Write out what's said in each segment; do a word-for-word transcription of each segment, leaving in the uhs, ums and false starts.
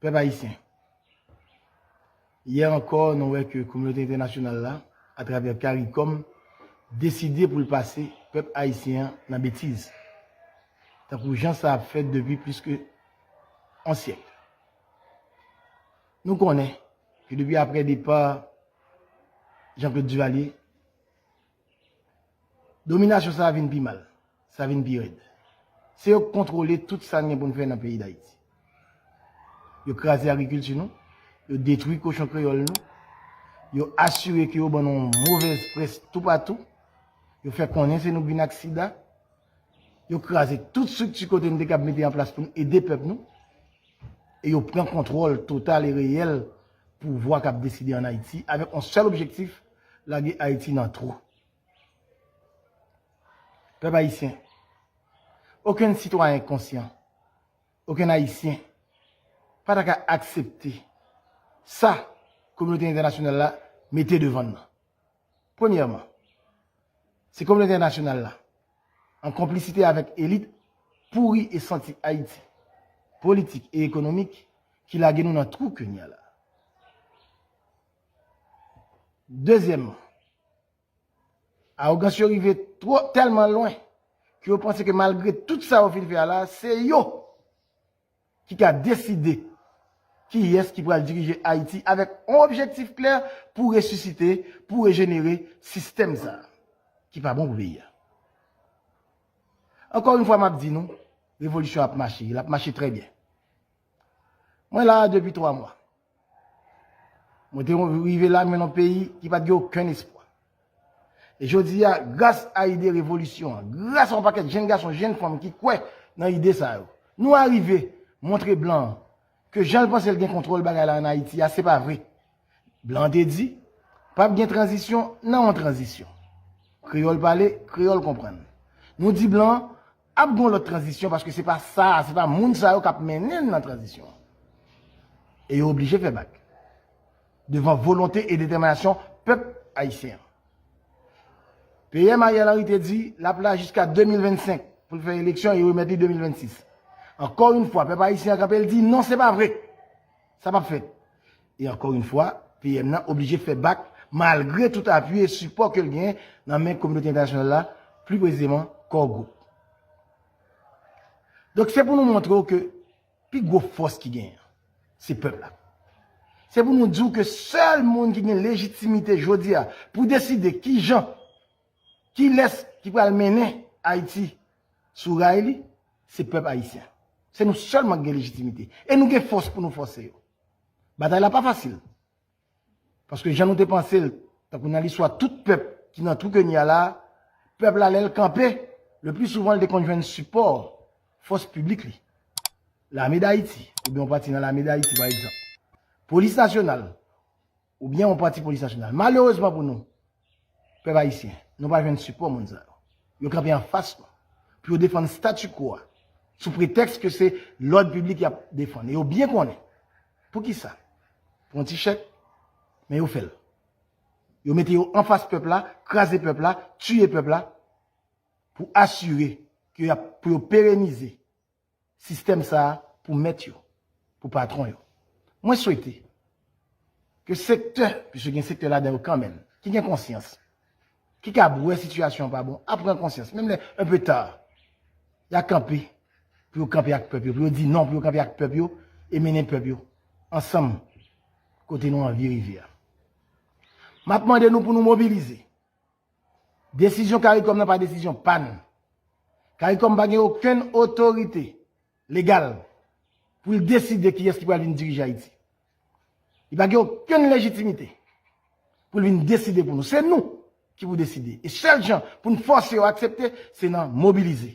Pèp ayisyen, yè ankò, nou wè ke kominote entènasyonal la, atravè CARICOM, deside pou l pase pèp ayisyen an nan betiz, tankou jan sa ap fèt depi plis ke yon syèk. Nou konnen ke depi apre depa Jean-Claude Duvalier, dominasyon sa a vin pi mal, sa vin pi rèd. Se yo k kontwole tout sa n gen pou n fè nan peyi Dayiti. Yo kraze agrikilti nou, yo detwi kochon kreyòl nou, yo asire ke yo ban nou yon movèz près toupatou, yo fè konnen se nou k vin ak sida, yo kraze tout estrikti kote n te kab mete an plas pou n ede pèp nou, e yo pran kontwòl total e reyèl pouvwa k ap deside ann Ayiti avèk yon sèl objektif, lage Ayiti nan twou. Pèp ayisyen, okenn sitwayen konsyan, okenn ayisyen pa ta ka aksepte sa kominote entènasyonal la mete devan n nan. Premyèman, se kominote entènasyonal la, an konplisite avèk elit pouri e santi Ayiti, politik e ekonomik, ki lage nou nan twou ke n ye a la. Dezyèmman, awogans yo rive twò, tèlman lwen ke yo panse ke malgre tout sa yo fin fè a la, se yo ki ka deside kiyès ki pral dirije Ayiti avèk yon objektif klè pou resisite, pou rejenere sistèm sa a ki pa bon pou peyi a. Ankò yon fwa, m ap di nou, revolisyon ap mache, l ap mache trè byen. Mwen la a depi twa mwa. Mwen te rive la, mwen nan peyi ki pa t gen okenn espwa. E jodi a, gras a ide revolisyon an, gras a yon pakèt jenn gason, jenn fanm ki kwè nan ide sa yo, nou arive montre blan an ke jan l panse l gen kontwòl bagay la ann Ayiti a, se pa vre. Blan an te di, p ap gen tranzisyon nan yon tranzisyon. Kreyòl pale, kreyòl konprann. Nou di blan an, ap gen yon lòt tranzisyon, paske se pa sa, se pa moun sa yo k ap mennen n nan tranzisyon an. E yo oblije fè bak devan volonte e detèminasyon pèp ayisyen an. P M Ariel Henry te di l ap la jiska de mil vennsenk pou l fè eleksyon e remèt li de mil vennsis. Ankò yon fwa, pèp ayisyen an kanpe, l di non, se pa vre. Sa p ap fèt. E ankò yon fwa, P M nan oblije fè bak malgre tout apui e sipò ke l genyen nan men kominote entènasyonal la, pli presizeman Core Group. Donk, se pou nou montre w ke pi gwo fòs ki genyen an, se pèp la. Se pou nou di w ke sèl moun ki gen lejitimite jodi a pou deside kijan, kilès ki pral mennen Ayiti sou ray li, se pèp ayisyen. Se nou sèlman ki gen lejitimite. E nou gen fòs pou nou fòse yo. Batay la pa fasil. Paske jan nou te panse l, tankou nan listwa tout pèp ki nan twou ke n ye a la, pèp la, lè l kanpe, le pli souvan, l te konn jwenn sipò fòs piblik li. Lame Dayiti, oubyen yon pati nan Lame Dayiti, pa egzanp. Polis Nasyonal, oubyen yon pati Polis Nasyonal. Malerezman pou nou, pèp ayisyen, nou pa jwenn sipò moun sa yo. Yo kanpe anfas nou pou yo defann statu quo a, sou pretèks ke se lòd piblik y ap defann. E yo byen konnen. Poukisa? Pou yon ti chèk, men yo fè l. Yo mete yo anfas pèp la, kraze pèp la, tiye pèp la, pou asire ke y ap, pou yo perenize sistèm sa a pou mèt yo, pou patwon yo. Mwen swete ke sektè, piske gen sektè ladan yo kanmenm, ki gen konsyans, ki kab wè sitiyasyon an pa bon, ap pran konsyans, menm lè un peu tard, y a kanpe, pou yo kanpe ak pèp yo, pou yo di non, pou yo kanpe ak pèp yo, e mennen pèp yo ansanm kote nou anvi rive a. M ap mande nou pou nou mobilize. Desizyon CARICOM nan pa desizyon pa n. CARICOM pa gen okenn otorite legal pou l deside kiyès ki pral vin dirije Ayiti. Li pa gen okenn lejitimite pou l vin deside pou nou. Se nou ki pou deside. E sèl jan pou n fòse yo aksepte, se nan mobilize.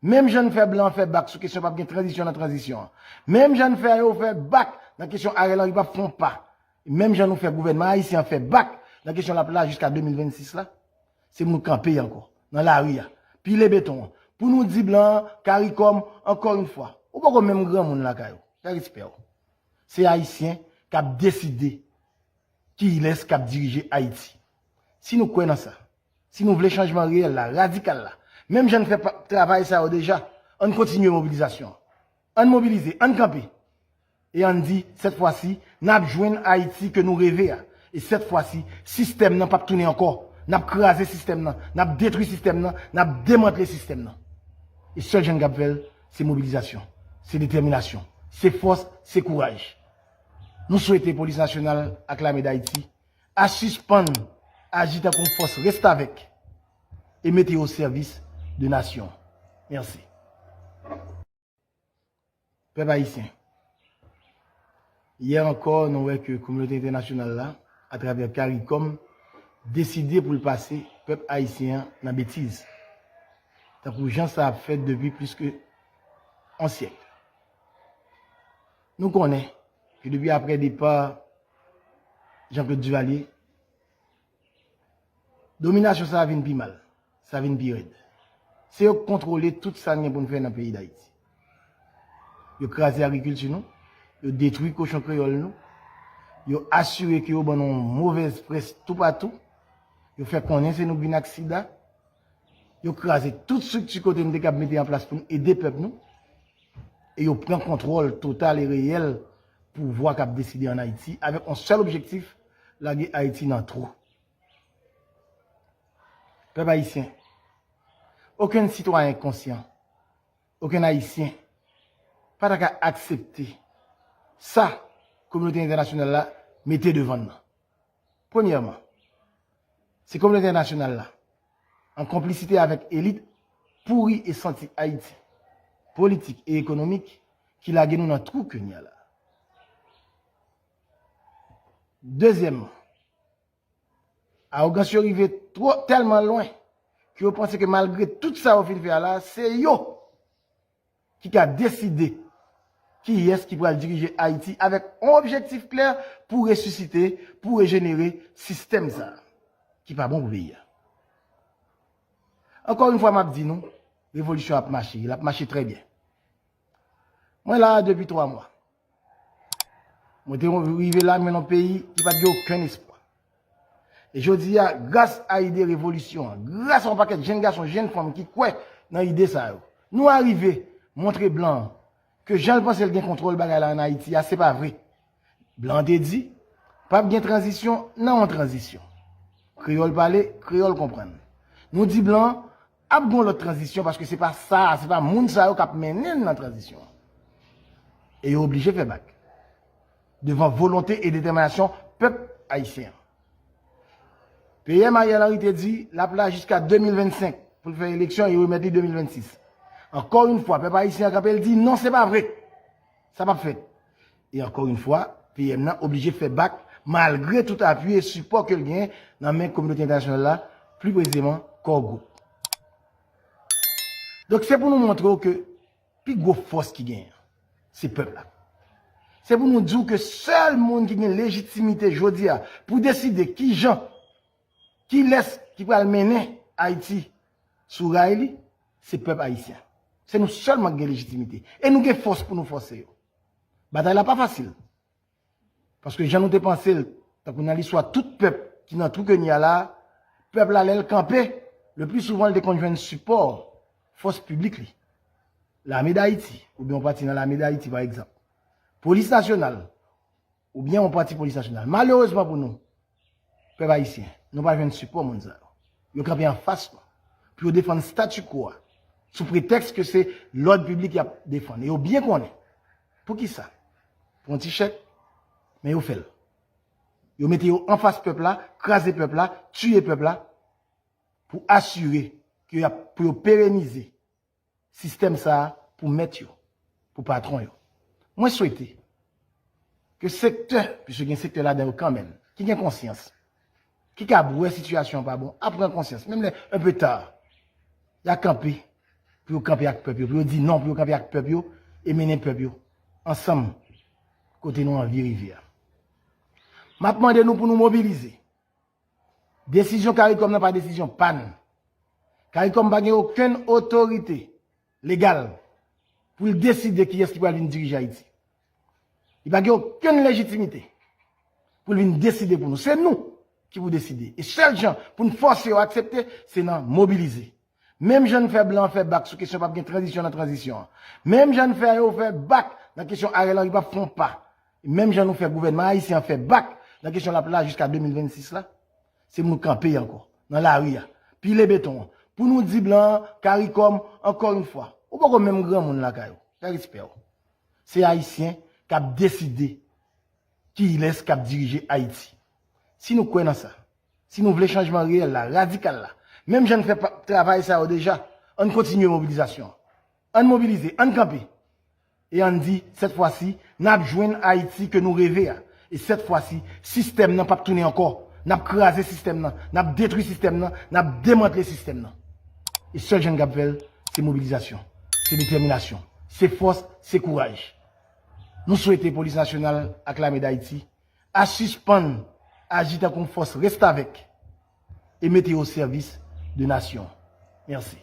Menm jan n fè blan an fè bak sou kesyon p ap gen tranzisyon nan tranzisyon an. Menm jan n fè yo fè bak nan kesyon Ariel Henry p ap fè yon pa. Menm jan nou fè gouvènman ayisyen an fè bak nan kesyon l ap la jiska de mil vennsis la, se pou nou kanpe ankò nan lari a, pile beton an, pou nou di blan an, CARICOM, ankò yon fwa, ou poko menm granmoun lakay ou, fè respè w. Se Ayisyen k ap deside kilès k ap dirije Ayiti. Si nou kwè nan sa, si nou vle chanjman reyèl la, radikal la, menm jan n fè pa, travay sa yo deja, ann kontinye mobilizasyon an. Ann mobilize, ann kanpe. E ann di, sèt fwa si, n ap jwenn Ayiti ke nou reve a. E sèt fwa si, sistèm nan p ap tounen ankò. N ap kraze sistèm nan, n ap detwi sistèm nan, n ap demantle sistèm nan. E sèl jan n kab fè l, se mobilizasyon, se detèminasyon, se fòs, se kouraj. Nou swete Polis Nasyonal ak Lame Dayiti a sispann aji tankou yon fòs restavèk e mete yo o sèvis de nasyon. Mèsi. Pèp ayisyen, yè ankò, nou wè ke kominote entènasyonal la, atravè CARICOM, deside pou l pase pèp ayisyen an nan betiz, tankou jan sa ap fèt depi plis ke yon syèk. Nou konnen ke depi aprè depa Jean-Claude Duvalier, dominasyon sa a vin pi mal, sa vin pi rèd. Se yo k kontwole tout sa n gen pou n fè nan peyi Dayiti. Yo kraze agrikilti nou, yo detwi kochon kreyòl nou, yo asire ke yo ban nou yon movèz près toupatou, yo fè konnen se nou k vin ak sida, yo kraze tout estrikti kote n te kab mete an plas pou n ede pèp nou, e yo pran kontwòl total e reyèl pouvwa k ap deside ann Ayiti avèk yon sèl objektif, lage Ayiti nan twou. Pèp ayisyen, okenn sitwayen konsyan, okenn ayisyen pa ta ka aksepte sa kominote entènasyonal la mete devan n nan. Premyèman, se kominote entènasyonal la, an konplisite avèk elit pouri e santi Ayiti, politik e ekonomik, ki lage nou nan twou ke n ye a la. Dezyèmman, awogans yo rive twò, tèlman lwen ke yo panse ke malgre tout sa yo fin fè a la, se yo ki ka deside kiyès ki pral dirije Ayiti avèk yon objektif klè pou resisite, pou rejenere sistèm sa a ki pa bon pou peyi a. Ankò yon fwa, m ap di nou, revolisyon ap mache, l ap mache trè byen. Mwen la a depi twa mwa. Mwen te rive la, mwen nan peyi ki pa t gen okenn espwa. E jodi a, gras a ide revolisyon an, gras a yon pakèt jenn gason, jenn fanm ki kwè nan ide sa yo, nou arive montre blan an ke jan l panse l gen kontwòl bagay la ann Ayiti a, se pa vre. Blan an te di, p ap gen tranzisyon nan yon tranzisyon. Kreyòl pale, kreyòl konprann. Nou di blan an, ap gen yon lòt tranzisyon, paske se pa sa, se pa moun sa yo k ap mennen n nan tranzisyon an. E yo oblije fè bak devan volonte e detèminasyon pèp ayisyen an. P M Ariel Henry te di l ap la jiska de mil vennsenk pou l fè eleksyon e remèt li de mil vennsis. Ankò yon fwa, pèp ayisyen an kanpe, l di non, se pa vre. Sa p ap fèt. E ankò yon fwa, P M nan oblije fè bak malgre tout apui e sipò ke l genyen nan men kominote entènasyonal la, pli presizeman Core Group. Donk, se pou nou montre w ke pi gwo fòs ki genyen an, se pèp la. Se pou nou di w ke sèl moun ki gen lejitimite jodi a pou deside ki jan, kilès ki pral mennen Ayiti sou ray li, se pèp ayisyen. Se nou sèlman ki gen lejitimite. E nou gen fòs pou nou fòse yo. Batay la pa fasil. Paske jan nou te panse l, tankou nan listwa tout pèp ki nan twou ke n ye a la, pèp la, lè l kanpe, le pli souvan, l te konn jwenn sipò fòs piblik li. Lame Dayiti, oubyen yon pati nan Lame Dayiti, pa egzanp. Polis Nasyonal, oubyen yon pati Polis Nasyonal. Malerezman pou nou, pèp ayisyen, nou pa jwenn sipò moun sa yo. Yo kanpe anfas nou pou yo defann statu quo a, sou pretèks ke se lòd piblik y ap defann. E yo byen konnen. Poukisa? Pou yon ti chèk, men yo fè l. Yo mete yo anfas pèp la, kraze pèp la, tiye pèp la, pou asire ke y ap, pou yo perenize sistèm sa a pou mèt yo, pou patwon yo. Mwen swete ke sektè, piske gen sektè ladan yo kanmenm, ki gen konsyans, ki kab wè sitiyasyon an pa bon, ap pran konsyans, menm lè un peu tard, y a kanpe, pou yo kanpe ak pèp yo, pou yo di non, pou yo kanpe ak pèp yo, e mennen pèp yo ansanm kote nou anvi rive a. M ap mande nou pou nou mobilize. Desizyon CARICOM nan pa desizyon pa n. CARICOM pa gen okenn otorite legal pou l deside kiyès ki pral vin dirije Ayiti. Li pa gen okenn lejitimite pou l vin deside pou nou. Se nou ki pou deside. E sèl jan pou n fòse yo aksepte, se nan mobilize. Menm jan n fè blan an fè bak sou kesyon p ap gen tranzisyon nan tranzisyon an. Menm jan n fè yo fè bak nan kesyon Ariel Henry p ap fè yon pa. Menm jan nou fè gouvènman ayisyen an fè bak nan kesyon l ap la jiska de mil vennsis la, se pou nou kanpe ankò nan lari a, pile beton an, pou nou di blan an, CARICOM, ankò yon fwa, ou poko menm granmoun lakay ou, fè respè w. Se ayisyen k ap deside kilès k ap dirije Ayiti. Si nou kwè nan sa, si nou vle chanjman reyèl la, radikal la, menm jan n fè pa- travay sa yo deja, ann kontinye mobilizasyon an. Ann mobilize, ann kanpe. E ann di, sèt fwa si, n ap jwenn Ayiti ke nou reve a. E sèt fwa si, sistèm nan p ap tounen ankò. N ap kraze sistèm nan, n ap detwi sistèm nan, n ap demantle sistèm nan. E sèl jan n kab fè l, se mobilizasyon, se detèminasyon, se fòs, se kouraj. Nou swete Polis Nasyonal ak Lame Dayiti a sispann aji tankou yon fòs restavèk e mete yo o sèvis de nasyon. Mèsi.